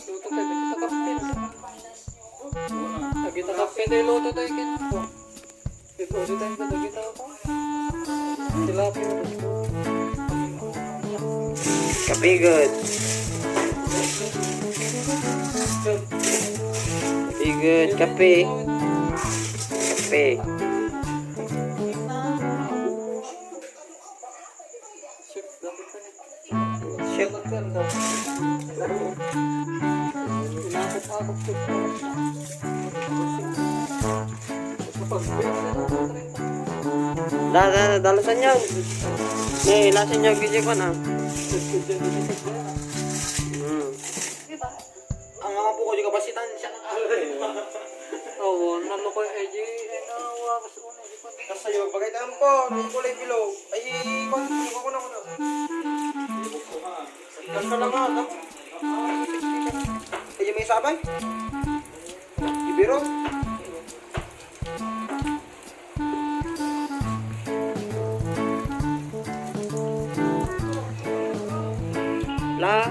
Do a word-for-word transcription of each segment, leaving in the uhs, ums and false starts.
Luto tayo, dagita kape. Dagita kape tayo, luto tayo, ken. Ito, dito tayo, dagita ako. Tilapia. Kape gud. Kape gud, kape. Kape. Shit. Da, da, da, dalusan niyo. Ni, lasin niyo, gigi ko na. Hmm. Ang ama po ko, di ka pasitan siya ng alay. Oo, nalukoy, eh, di, eh, nawakas ko na, di pa. Kasayo, bagay tayo po, ang kulay bilog. Ay, kung, kung ako na, ako na. Kasta na nga, no? Ay, may sabay. Ibiro. La.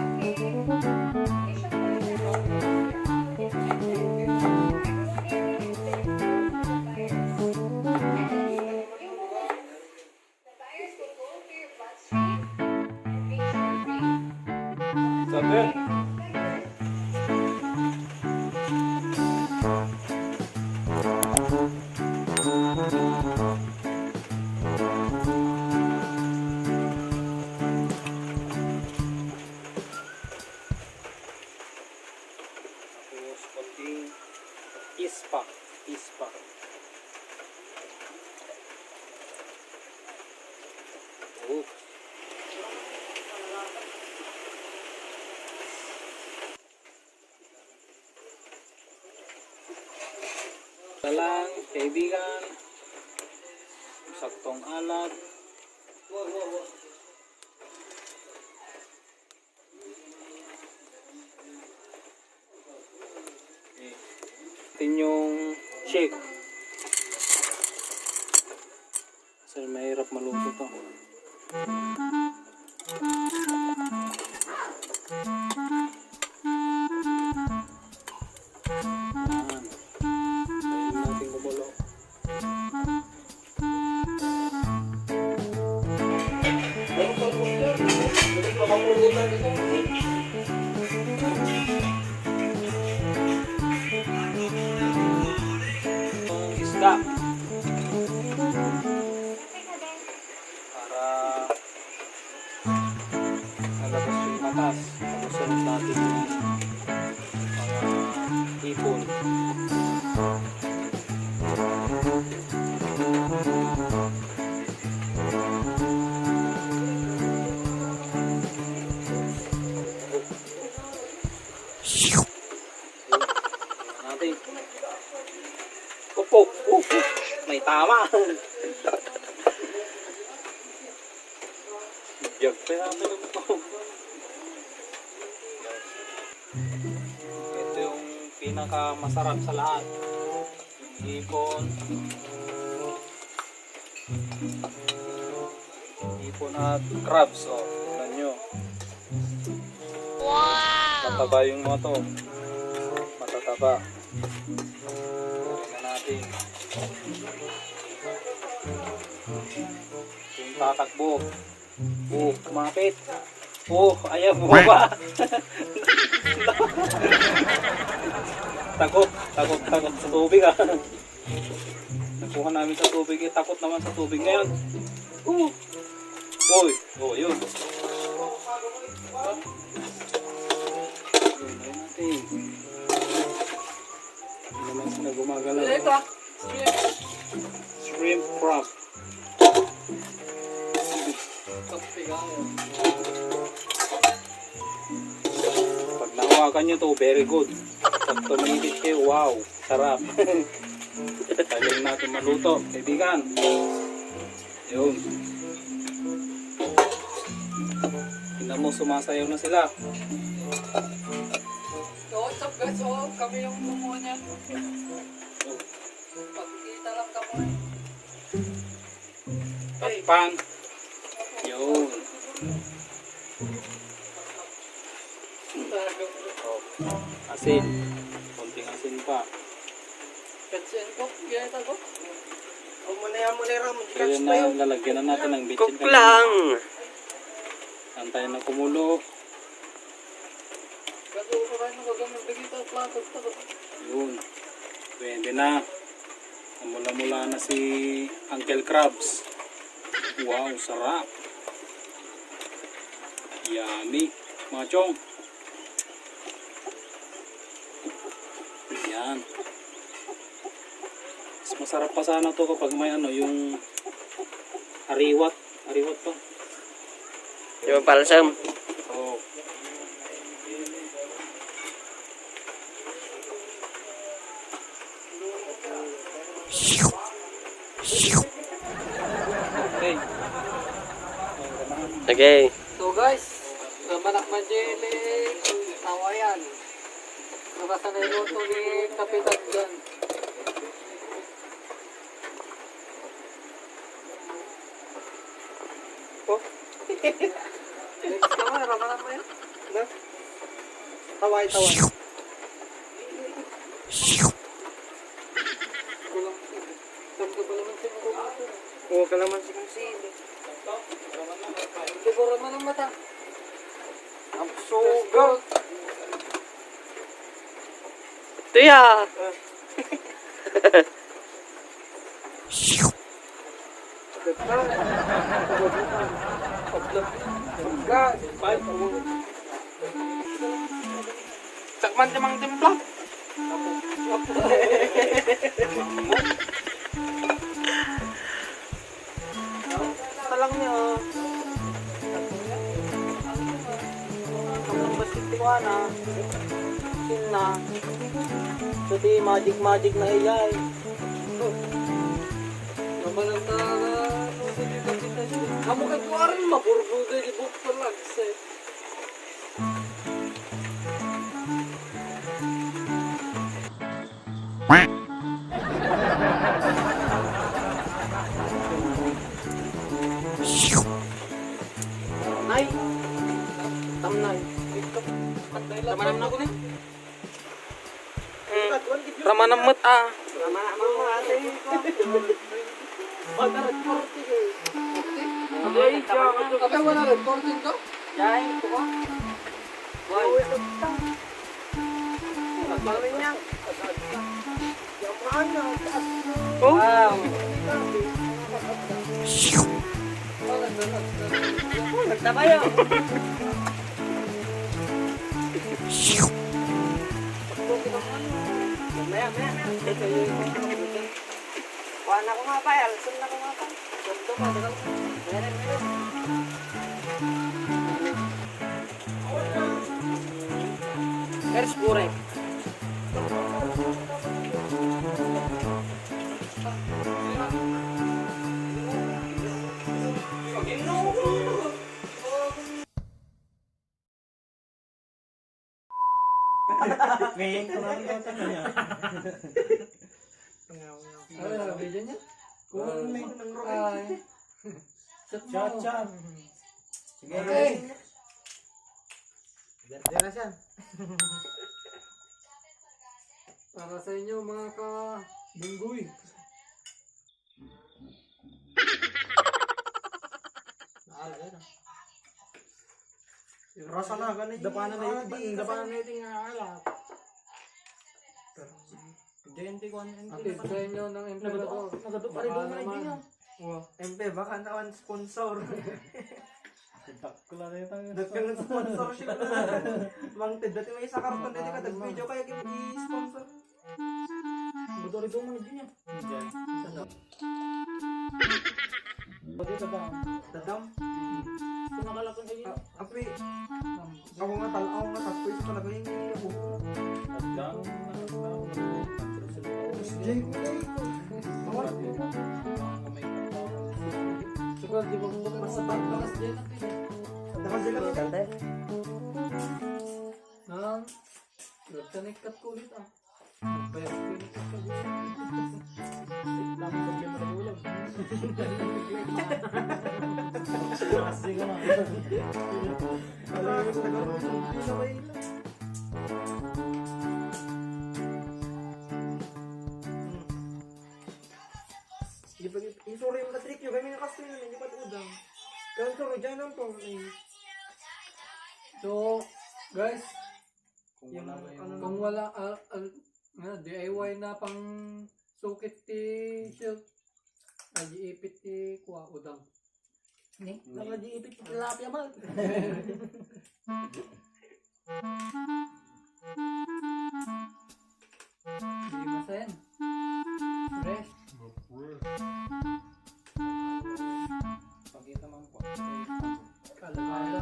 Sabi. Tapos, konting ispa. Ispa. Oops. Talang, kaibigan. Saktong alat. Atin yung chick. Kasi mahirap maluto to. Ayan. Ayan natin kumulo. Isda. Para nalabas yung katas. Tapos sunod natin yung mga ipon. Natin. Upo, upo. May tama. Biyag pa yata ng tao. Ito yung pinakamasarap sa lahat. Yung ipon. Ipon at crabs, oh. Tingnan nyo. Wow! Mataba yung mga to. Matataba. Tingnan natin. Yung tatakbo. Oh, kumapit. Oh, ayaw, bumaba. Takot, takot, takot sa tubig, ah. Nakuha namin sa tubig, eh. Takot naman sa tubig ngayon. Oh. Uy, oh, yun. Yun, ayun natin. Hindi naman sila gumagalaw. Ano ito, ah? Shrimp. Shrimp crab. Pag nahawakan nyo to, very good. Pag tuminikit kayo, wow, sarap. Tagal natin maluto, kaibigan. Yun. Tingnan mo, sumasayaw na sila. Guys, oh, kami yung kumuha niyan. Pagkita lang kami. Takpan. Yun. Oh, asin. Konting asin pa. Katsin ko, gaya ko. Amo na yan, amo na yan, Ram. Kaya na, lalagyan na natin ng bitsin. Cook lang. Antayin na kumulo. Yun. Pwede na. Namula-mula na si Uncle Krabs. Wow, sarap. Yummy. Mga chong. Yan. Mas masarap pa sana to kapag may ano, yung ariwat. Ariwat pa. Yung balsam. Oo. Okay. Okay. So guys, ramanak man dyan eh, tawayan. Nabasa na yung luto ni Kapitan John. Oh. Next ka mo, ramanak mo yan? Na? Taway, taway. Kulang. Saan ka ba naman sa mga Oo, kalamansi kong sili. Siguro man ang mata. Ang suga. Tuya. Sakman ti mangtimpla. Talang niya. Ang basket ti kuana. Sinna. So, ti magic-magic na iyay. Naman ang tara. Kamu kay kuaran, maburbuda di bukto lang, sir. Nay. Tamnay. Tamanam na ko ni. Hmm. Ramanam met, ah. Ramanam mo, ate. Ate, wala recording to? Yay, ito ka. Boy. Ang dami niya. Oh? Wow. Oh, nagtabayo. Maya, maya, maya. Kuha na ko nga pa, alsun na ko nga pa. Meron, meron. First burek. Ngayon ko lang ito niya. Ano, video niya? Kulang na yung nang Roy. Ay. Shot mo. Shot, shot. Sige. Okay. Dira siya. Para sa inyo, mga ka-bunggoy. Naala yan, ah. Rasa na, ganun yung dapanan na yung, dapanan na yung nga alat. Diyan, ti kuan, Ate, sa inyo ng emperador. Nagadu-, nagadu-, baka naman. Wow. Empe, baka naman sponsor. Dakkel na ito. Dakkel na sponsor siya. Mang Ted, dati may isa karton dito ka, nag-video kayo, yung i-sponsor. Motor ito mo na din yan. Diyan. Pwede ka ba? Dadam? Ito nakalapon sa iyo. Ah, apri. Ako nga tal-, ako nga tal-, pwede talaga yung ako. Dadam. Jay, sugal, di ba? Mas bakas din. Nakasila ka? Kante? Ha? Connected ko ulit, ah. Nagbayad ko ulit. Tapos ang ganda ng ulam. Kasi ka na. Wala, wala, wala. Di ba, isuro yung katrick nyo, kami nakastoy naman, di ba, udang? Kaya isuro, dyan lang po, eh. So, guys, kung yung wala ba yung ano, kung wala, ah, ah, nga, D I Y na pang sukit ti shield, ay, di ipit ti kuha, udang. Ni? Naka-, di ipit ti tilapia man. Hindi masen. Fresh. Pakita man po. Kala-kala.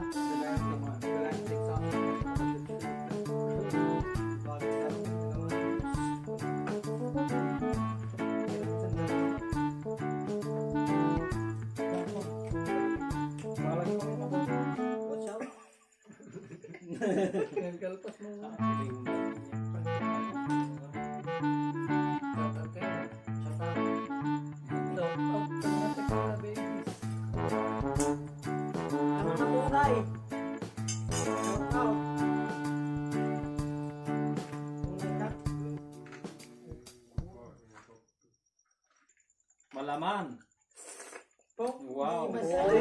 What's up? Kalpas mo. Shout out kayo. Shout out. Shout out sa mga Tekla babies. Ano na po, Tay? Shout out. Malaman. Po? Wow. Hindi masyado.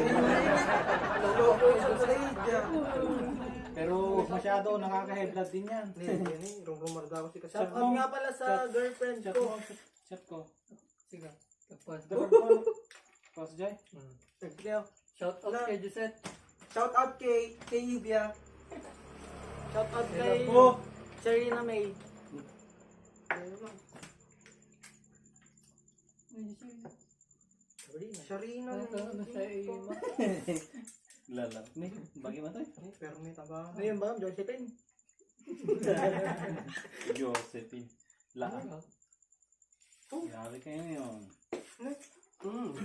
Loko ko sa Malaysia. Pero masyado, nakaka-high blood din yan. Hindi, hindi, hindi. Rumrumar daw si Kasama. Shout out nga pala sa girlfriend ko. Chat ko. Sige. Tapos. Tapos, Jay. Hmm. Sige. Shout out kay Josette. Shout out kay, kay Yuvia. Shout out kay Sherina May. Ayun lang. Ay, Sherina. Sherina May. Ano, ano siya, eh, ma-, Lala. Ni, bagi mo to, eh. Ni, pero may taba. Ayun ba, Josephine? Josephine. Lala. Ano? Grabe kayo ngayon. Mm.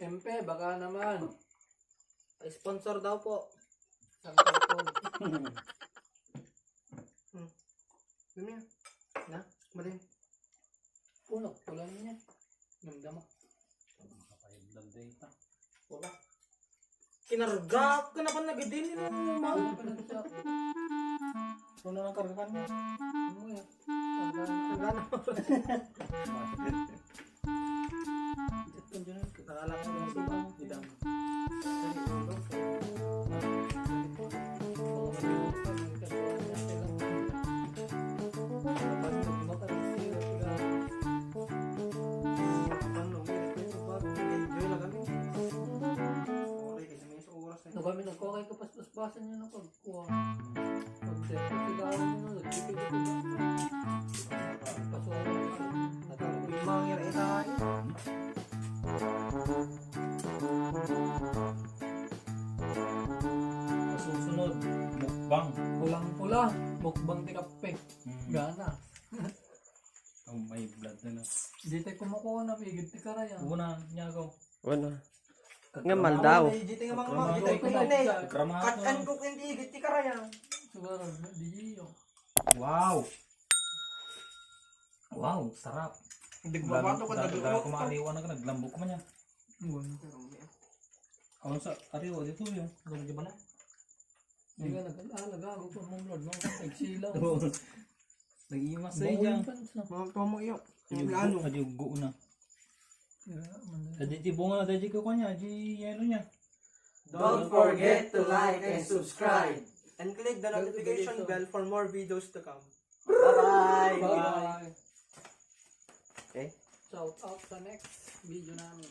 M P, baka naman. Sponsor daw po. Isang cellphone. Hmm. Ano yan? Na? Mali. Puno, pula niya. Damdama. Pula. Kinarga ka na pa nagidin mo, ma. Ano na ang karga niya? Ano yan? Karga na. Nakalak na sa ibang idang. Ano kami nagkakay kapaspas-pasan niya na pagkuha? Pag-, pagsigawan niya na, nagpipigil ko ba? Pasukan niya. Masusunod, mukbang. Pulang-pula, mukbang ti kape. Mm. Gana. Oh, may blood na na. Di tayo kumukuha na, may igit ti karaya. Una, niya ako. Wala. Nga mal daw. Ay, di tayo mga mga, di tayo kumukuha na eh. Kat-an ko kung di igit ti karaya. Siguro, di iyo. Wow! Wow, sarap. Nagbabato ka, nagbabato ka. Kumaariwan na ka, naglambok man yan. Ano sa ariwa dito yun? Ano, di ba na? Hindi ka nag-alaga, ako pa, Ma'am Lord, no? Nagsila. Oo. Nag-imas sa iya. Mga pamo iyo. Ayun, ano? Ayun, go na. Kaya, man-, Adi ti bunga na, adi ko kanya, adi yelo niya. Don't forget to like and subscribe. And click the notification bell for more videos to come. Bye-bye. Bye. Okay. Shout out sa next video namin.